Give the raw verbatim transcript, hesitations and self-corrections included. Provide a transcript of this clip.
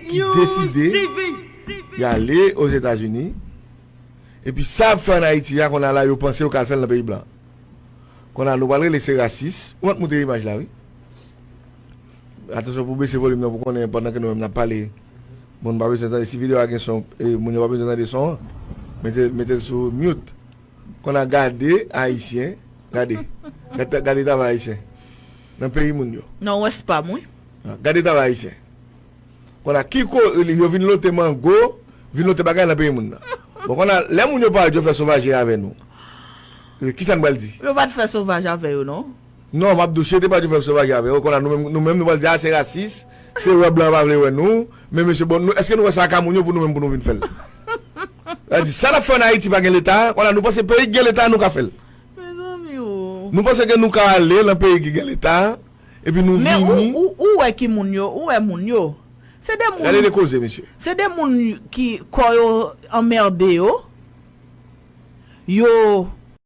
ki deside y ale Ozetazini. Epi sa ap fè ann Ayiti a, konn a la yo panse yo ka al fè l nan peyi blan. Konn a nou pral rele se rasis. Ou mèt moute imaj la, wi. Atansyon pou bese volim nan pou konnen pandan ke nou menm n ap pale. Moun pa bezwen tande, si videyo a gen son, e, moun yo pa bezwen tande son an. Mete, mete l sou mute. Konn a gade Ayisyen, gade. Gade, gade travay Ayisyen. Nan peyi moun yo. Non, wè se pa mwen. Gade travay Ayisyen. Konn a ki ko yo vin lote mango, vin lote bagay nan peyi moun nan. Bon, konn a lè moun yo pale yo fè sovaje avè nou. Kisa n pral di? Yo pa t fè sovaj avè yo, non. Non, m ap di w, si yo te pral yo fè sovaje avè yo, konn a nou menm nou menm nou pral di a se rasis, se wè blan pa vle wè nou, men mesye bon, nou, èske nou wè sa ka moun yo pou nou menm pou nou vin fè l? Sa di, sa n ap fè ann Ayiti pa gen leta, konn a nou panse peyi ki gen leta nou ka fè l. Mezanmi o. Nou panse ke nou ka ale nan peyi ki gen leta, epi nou Men ou, vini. ou, ou wè ki moun yo, ou wè moun yo. Se de Gade de moun, koze, mesye. se de moun ki kò yo anmède yo. Yo,